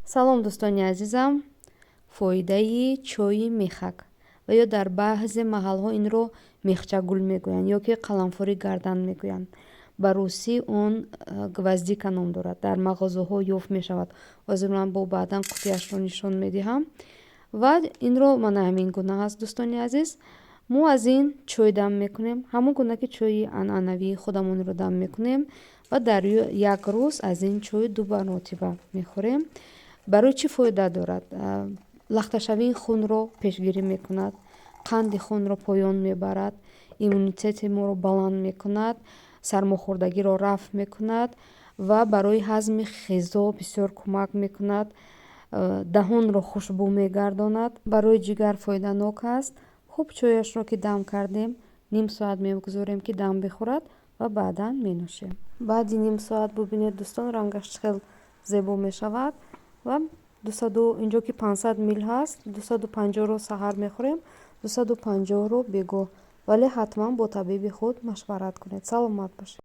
Салом, дӯстони азизам! Фоидаи чойи мехак ва ё дар баъзе маҳалҳо инро мехчагул мегӯянд ё ки қаламфури гардан мегӯянд. Ба русӣ он гвоздика ном дорад. Дар мағозаҳо ёфт мешавад. Ҳозир ман бо баъдан қутияшро нишон медиҳам. Ва инро мана ҳамин гуна аст, дӯстони азиз. Мо аз ин чой дам мекунем, ҳамон гуна ки чойи анъанавии худамонро дам мекунем, ва дар як рӯз аз ин чой ду маротиба мехӯрем. Барои чӣ фоида дорад? Лахташавии хунро пешгирӣ мекунад, қанди хунро поён мебарад, иммунитети моро баланд мекунад, сармохӯрдагиро рафъ мекунад ва барои ҳазми ғизо бисёр кӯмак мекунад, даҳонро хушбӯ мегардонад, барои ҷигар фоиданок аст. Хуб, чояшро ки дам кардем, ним соат мегузорем, ки дам бихӯрад, ва баъдан менӯшем. Баъди ним соат, бубинед, дӯстон, рангаш чӣ хел зебо мешавад. Ва дусаду инҷо ки 500 мл ҳаст, 250-ро саҳар мехӯрем, 250-ро бегоҳ, вале ҳатман бо табиби худ машварат кунед. Саломат бошед.